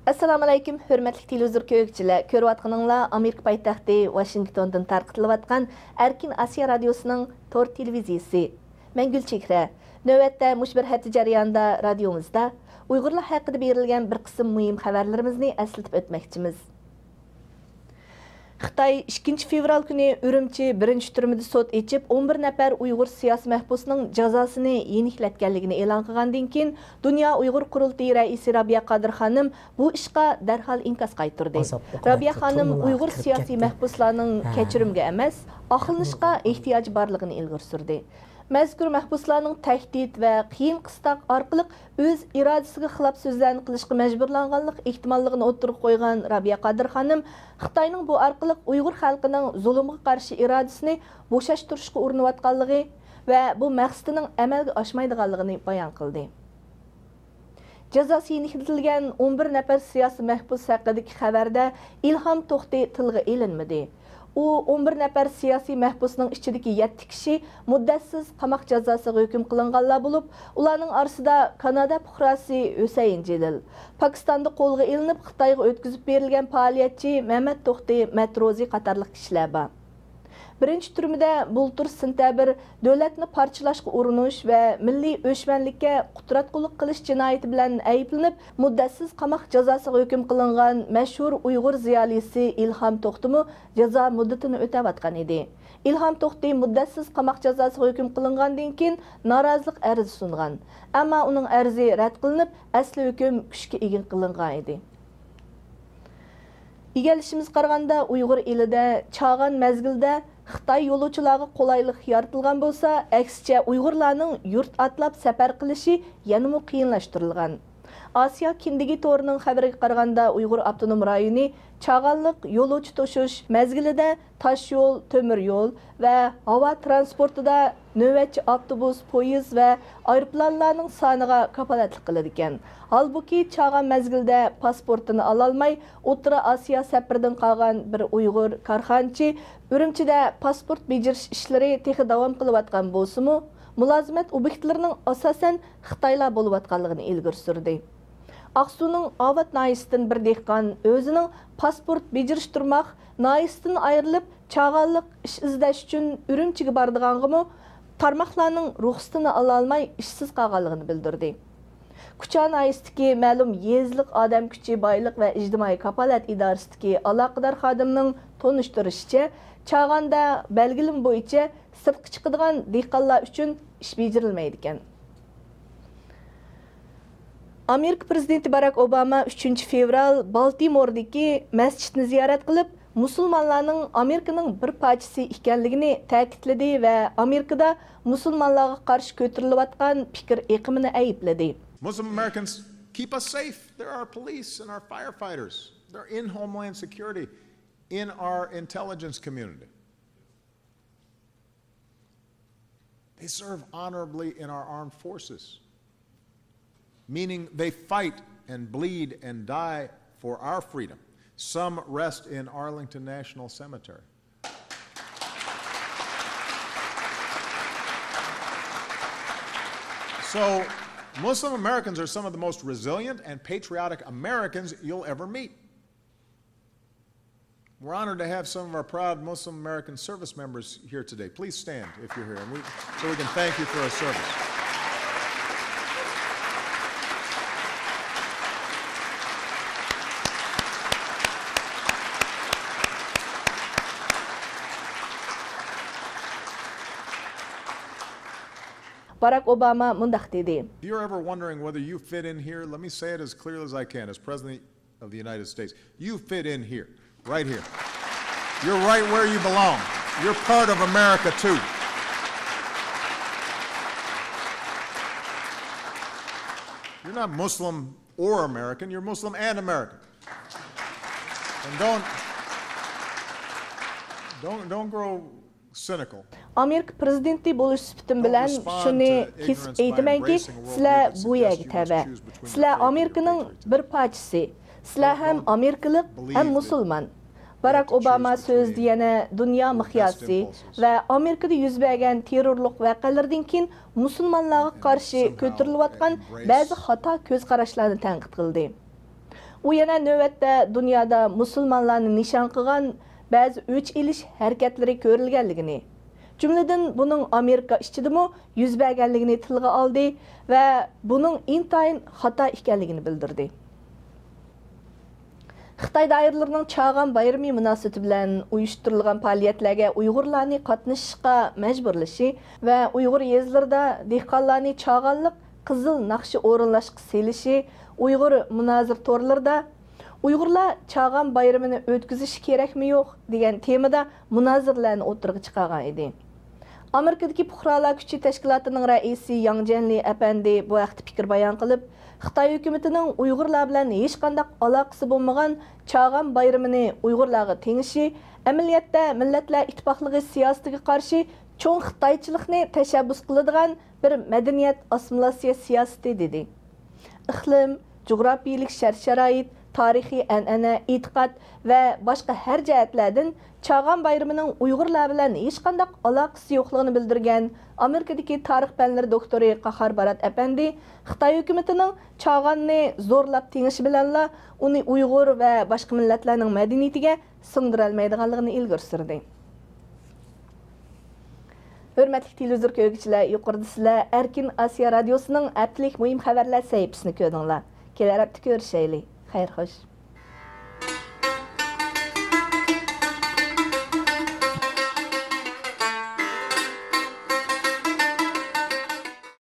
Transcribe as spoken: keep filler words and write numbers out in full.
ئەسسالامۇئەلەيكۇم، ھۆرمەتلىك تېلېۋىزور كۆرگۈچىلەر! كۆرۈۋاتقىنىڭلار ئامېرىكا پايتەختى ۋاشىنگتوندىن تارقىتىلىۋاتقان ئەركىن ئاسىيا رادىيوسىنىڭ تور تېلېۋىزىيىسى. مەن گۈلچېھرە. نۆۋەتتە مۇشۇ بىر ھەپتە جەريانىدا رادىيومىزدا ئۇيغۇرلار ھەققىدە بېرىلگەن بىر قىسىم مۇھىم خەۋەرلىرىمىزنى ئەسلىتىپ ئۆتمەكچىمىز. خىتاي ئىككىنچى فېۋرال كۈنى ئۈرۈمچى بىرىنچى تۈرمىدە سوت ئېچىپ، ئون بىر نەپەر ئۇيغۇر سىياسىي مەھبۇسىنىڭ جازاسىنى يېنىكلەتكەنلىكىنى ئېلان قىلغاندىن كېيىن، دۇنيا ئۇيغۇر قۇرۇلتىيى رەئىسى رابىيە قادىر خانىم بۇ ئىشقا دەرھال ئىنكاس قايتۇردى. رابىيە خانىم ئۇيغۇر سىياسىي مەھبۇسلارنىڭ كەچۈرۈمگە ئەمەس، ئاقلىنىشقا ئېھتىياجى بارلىقىنى ئىلگىرى سۈردى. مەزكۇر مەھبۇسلارنىڭ تەھدىت ۋە قىيىن-قىستاق ئارقىلىق ئۆز ئىرادىسىگە خىلاپ سۆزلەرنى قىلىشقا مەجبۇرلانغانلىق ئېھتىماللىقىنى ئوتتۇرىغا قويغان رابىيە قادىر خانىم، خىتاينىڭ بۇ ئارقىلىق ئۇيغۇر خەلقىنىڭ زۇلۇمغا قارشى ئىرادىسىنى بوشاشتۇرۇشقا ئۇرۇنۇۋاتقانلىقى ۋە بۇ مەقسىتىنىڭ ئەمەلگە ئاشمايدىغانلىقىنى بايان قىلدى. جازاسى يېنىكلىتىلگەن ئون بىر نەپەر سىياسىي مەھبۇس ھەققىدىكى خەۋەردە ئىلھام توختى تىلغا ئېلىنمىدى. ئۇ ئون بىر نەپەر سىياسىي مەھبۇسنىڭ ئىچىدىكى يەتتە كىشى مۇددەتسىز قاماق جازاسىغا ھۆكۈم قىلىنغانلار بولۇپ، ئۇلارنىڭ ئارىسىدا كانادا پۇقراسى ھۈسەيىن جېلىل، پاكىستاندا قولغا ئېلىنىپ خىتايغا ئۆتكۈزۈپ بېرىلگەن پائالىيەتچى مەمەت توختى مەتروزى قاتارلىق كىشىلەر بار. بىرىنچى تۈرمىدە بۇلتۇر سېنتەبىر دۆلەتنى پارچىلاشقا ئۇرۇنۇش ۋە مىللىي ئۆچمەنلىككە قۇتراتقۇلۇق قىلىش جىنايىتى بىلەن ئەيىبلىنىپ، مۇددەتسىز قاماق جازاسىغا ھۆكۈم قىلىنغان مەشھۇر ئۇيغۇر زىيالىيسى ئىلھام توختىمۇ جازا مۇددىتىنى ئۆتەۋاتقان ئىدى. ئىلھام توختى مۇددەتسىز قاماق جازاسىغا ھۆكۈم قىلىنغاندىن كېيىن نارازىلىق ئەرزى سۇنغان، ئەمما ئۇنىڭ ئەرزى رەت قىلىنىپ، ئەسلى ھۆكۈم كۈچكە ئىگە قىلىنغان ئىدى. ئىگىلىشىمىزگە قارىغاندا، ئۇيغۇر ئېلىدە چاغان مەزگىلىدە خىتاي يولۇچىلارغا قولايلىق يارىتىلغان بولسا، ئەكسىچە ئۇيغۇرلارنىڭ يۇرت ئاتلاپ سەپەر قىلىشى يەنىمۇ قىيىنلاشتۇرۇلغان. ئاسىيا كىندىكى تورىنىڭ خەۋىرىگە قارىغاندا، ئۇيغۇر ئاپتونوم رايونى چاغانلىق يولۇچى توشۇش مەزگىلىدە تاشيول، تۆمۈر يول ۋە ھاۋا ترانسپورتىدا نۆۋەتچى ئاپتوبۇس، پويىز ۋە ئايروپىلانلارنىڭ سانىغا كاپالەتلىك قىلىدىكەن. ھالبۇكى، چاغان مەزگىلىدە پاسپورتىنى ئالالماي، ئوتتۇرا ئاسىيا سەپىرىدىن قالغان بىر ئۇيغۇر كارخانىچى ئۈرۈمچىدە پاسپورت بېجىرىش ئىشلىرى تېخى داۋام قىلىۋاتقان بولسىمۇ، مۇلازىمەت ئوبيېكتلىرىنىڭ ئاساسەن خىتايلار بولۇۋاتقانلىقىنى ئىلگىرى سۈردى. ئاقسۇنىڭ ئاۋات ناھىيەسىدىن بىر دېھقان ئۆزىنىڭ پاسپورت بېجىرىش تۇرماق ناھىيەسىدىن ئايرىلىپ، چاغانلىق ئىش ئىزدەش ئۈچۈن ئۈرۈمچىگە بارىدىغانغىمۇ تارماقلارنىڭ رۇخسىتىنى ئالالماي ئىشسىز قالغانلىقىنى بىلدۈردى. كۇچا ناھىيەسىدىكى مەلۇم يېزىلىق ئادەم كۈچى بايلىق ۋە ئىجتىمائىي كاپالەت ئىدارىسىدىكى ئالاقىدار خادىمنىڭ تونۇشتۇرۇشىچە، چاغاندا بەلگىلىمە بويىچە سىرتقا چىقىدىغان دېھقانلار ئۈچۈن ئىش بېجىرىلمەيدىكەن. ئامېرىكا پىرېزىدېنتى باراك ئوباما ئۈچىنچى فېۋرال بالتىموردىكى مەسچىتنى زىيارەت قىلىپ، مۇسۇلمانلارنىڭ ئامېرىكىنىڭ بىر پارچىسى ئىكەنلىكىنى تەكىتلىدى ۋە ئامېرىكىدا مۇسۇلمانلارغا قارشى كۆتۈرۈلۈۋاتقان پىكىر ئېقىمىنى ئەيىبلىدى. Muslim Americans keep us safe. They're our police and our firefighters. They're in Homeland Security, in our intelligence community. They serve honorably in our armed forces, meaning they fight and bleed and die for our freedom. Some rest in Arlington National Cemetery. So, Muslim Americans are some of the most resilient and patriotic Americans you'll ever meet. We're honored to have some of our proud Muslim American service members here today. Please stand if you're here, and we, so we can thank you for our service. باراك ئوباما مۇنداق دېدى. If you're ever wondering whether you fit in here, let me say it as clearly as I can. As President of the United States. You fit in here, right here. You're right where you belong. You're part of America too. You're not Muslim or American, you're Muslim and American. And don't, don't, don't grow ئامېرىكا پىرېزىدېنتى بولۇش سۈپىتىم بىلەن شۇنى كېسىپ ئېيتىمەنكى، سىلەر بۇ يەرگە تەۋە. سىلەر ئامېرىكىنىڭ بىر پارچىسى. سىلەر ھەم ئامېرىكىلىق، ھەم مۇسۇلمان. باراك ئوباما سۆزىدە يەنە دۇنيا مىقياسى ۋە ئامېرىكىدا يۈز بەرگەن تېررورلۇق ۋەقەلىرىدىن كېيىن مۇسۇلمانلارغا قارشى كۆتۈرۈلۈۋاتقان بەزى خاتا كۆز قاراشلارنى تەنقىد قىلدى. ئۇ يەنە نۆۋەتتە دۇنيادا مۇسۇلمانلارنى نىشان قىلغان بەزى ئۆچ ئېلىش ھەرىكەتلىرى كۆرۈلگەنلىكىنى، جۈملىدىن بۇنىڭ ئامېرىكا ئىچىدىمۇ يۈز بەرگەنلىكىنى تىلغا ئالدى ۋە بۇنىڭ ئىنتايىن خاتا ئىكەنلىكىنى بىلدۈردى. خىتاي دائىرىلىرىنىڭ چاغان بايرىمى مۇناسىۋىتى بىلەن ئۇيۇشتۇرۇلغان پائالىيەتلەرگە ئۇيغۇرلارنى قاتنىشىشقا مەجبۇرلىشى ۋە ئۇيغۇر يېزىلىرىدا دېھقانلارنى چاغانلىق قىزىل ناخشا ئورۇنلاشقا سېلىشى، ئۇيغۇر مۇنازىرە تورلىرىدا «ئۇيغۇرلار چاغان بايرىمىنى ئۆتكۈزۈشى كېرەكمۇ يوق؟» دېگەن تېمىدا مۇنازىرىلەرنى ئوتتۇرىغا چىقارغان ئىدى. ئامېرىكىدىكى پۇقرالار كۈچى تەشكىلاتىنىڭ رەئىسى ياڭ جيەنلى ئەپەندى بۇ ھەقتە پىكىر بايان قىلىپ، خىتاي ھۆكۈمىتىنىڭ ئۇيغۇرلار بىلەن ھېچقانداق ئالاقىسى بولمىغان چاغان بايرىمىنى ئۇيغۇرلارغا تېڭىشى، ئەمەلىيەتتە مىللەتلەر ئىتتىپاقلىقى سىياسىتىگە قارشى چوڭ خىتايچىلىقنى تەشەببۇس قىلىدىغان بىر مەدەنىيەت ئاسسىمىلياتسىيە سىياسىتى، دېدى. ئىقلىم، جۇغراپىيىلىك شەرت-شارائىت، تارىخىي ئەنئەنە، ئېتىقاد ۋە باشقا ھەر جەھەتلەردىن چاغان بايرىمىنىڭ ئۇيغۇرلار بىلەن ھېچقانداق ئالاقىسى يوقلۇقىنى بىلدۈرگەن ئامېرىكىدىكى تارىخ پەنلىرى دوكتورى قاھار بارات ئەپەندى خىتاي ھۆكۈمىتىنىڭ چاغاننى زورلاپ تېڭىشى بىلەنلا ئۇنى ئۇيغۇر ۋە باشقا مىللەتلەرنىڭ مەدەنىيىتىگە سىڭدۈرەلمەيدىغانلىقىنى ئىلگىرى سۈردى. ھۆرمەتلىك تېلېۋىزور كۆرگۈچىلەر، يۇقىرىدا سىلەر ئەركىن ئاسىيا رادىيوسىنىڭ ھەپتىلىك مۇھىم خەۋەرلەر سەھىپىسىنى كۆردۈڭلار. كېلەر ھەپتە كۆرۈشەيلى. خەير خوش.